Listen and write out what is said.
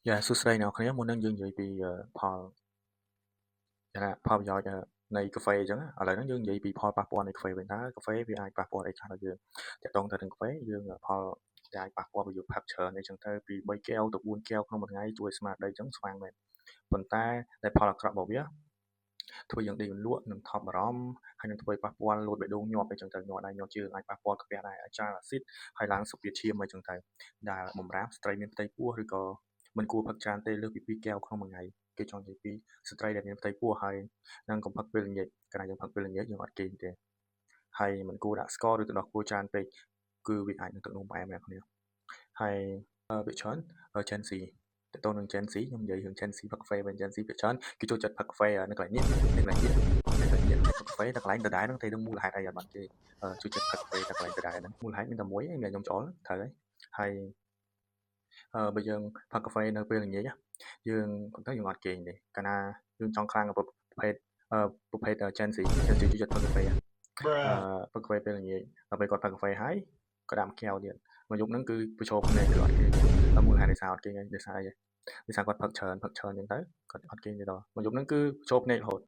យ៉ាសួស្តីអ្នកនរគ្នាមុននឹងយើងនិយាយពីផលគេថាផលប្រយោជន៍នៃកាហ្វេអញ្ចឹងឥឡូវហ្នឹងយើងនិយាយពីផលប៉ះពាល់នៃកាហ្វេវិញតើកាហ្វេវាអាចប៉ះពាល់អីខ្លះដល់យើងតាក់ទងទៅនឹងកាហ្វេយើងផលដែលអាចប៉ះពាល់បើយើងផឹកច្រើនអីចឹងទៅពី3កែវទៅ4កែវក្នុងមួយថ្ងៃជួយស្មារតីចឹងស្វាងមែនប៉ុន្តែដែលផលអាក្រក់របស់វាធ្វើយើងដេកលក់និងថប់បារម្ភហើយនឹងធ្វើឲ្យប៉ះពាល់លោតបេះដូងញាប់អីចឹងទៅញាប់ដៃញាប់ជើងអាចប៉ះពាល់កាពះដែរអាចច្រើនអាស៊ីតហើយឡើងសម្ពាធឈាមអីចឹងទៅដែលបំរាមស្ត្រីមានផ្ទៃពោះឬក៏មិនគួរផឹកច្រើនទេលើសពី2កែវក្នុងមួយថ្ងៃគេចង់និយាយពីស្ត្រីដែលមានផ្ទៃពោះហើយនឹងកុំផឹកពេលល្ងាចកាលណាយើងផឹកពេលល្ងាចយើងអត់គេងទេហើយមិនគួរដាក់ស្ករឬទឹកដោះគោច្រើនពេកគឺវាអាចនឹងទឹកនោមផ្អែមអ្នកគ្នាហើយវាច្រើន Gen Z តទៅនឹង Gen Z ខ្ញុំនិយាយរឿង Gen Z ផឹកកាហ្វេវិញ Gen Z ភាគច្រើនគេចូលចិត្តផឹកកាហ្វេនៅកន្លែងនេះនៅកន្លែងនេះនៅកន្លែងនេះផឹកកាហ្វេនៅកន្លែងដដែលហ្នឹងទេនឹងមូលហេតុអីអត់បានគេចូលចិត្តផឹកកាហ្វេនៅកន្លែងដដែលហ្នឹងមូលហេតុមានតែមួយឯងមានខ្ញុំច្អល់ត្រូវហើយហើយអឺបើយើងផឹកកាហ្វេនៅពេលល្ងាចយើងទៅយើងអត់គេងទេកាលណាយើងចង់ខ្លាំងប្រភេទប្រភេទ Gen Z Gen Z ចូលចិត្តផឹកកាហ្វេអឺផឹកកាហ្វេពេលល្ងាចដល់ពេលគាត់ផឹកកាហ្វេហើយក៏ដាក់មួយកែវទៀតមួយយប់ហ្នឹងគឺប្រឈមភ្នែកគឺអត់គេងដល់មូលហេតុដោយសារអត់គេងហើយដោយសារអីដោយសារគាត់ផឹកច្រើនផឹកច្រើនអញ្ចឹងទៅគាត់អត់គេងទេដល់មួយយប់ហ្នឹងគឺប្រឈមភ្នែករហូត។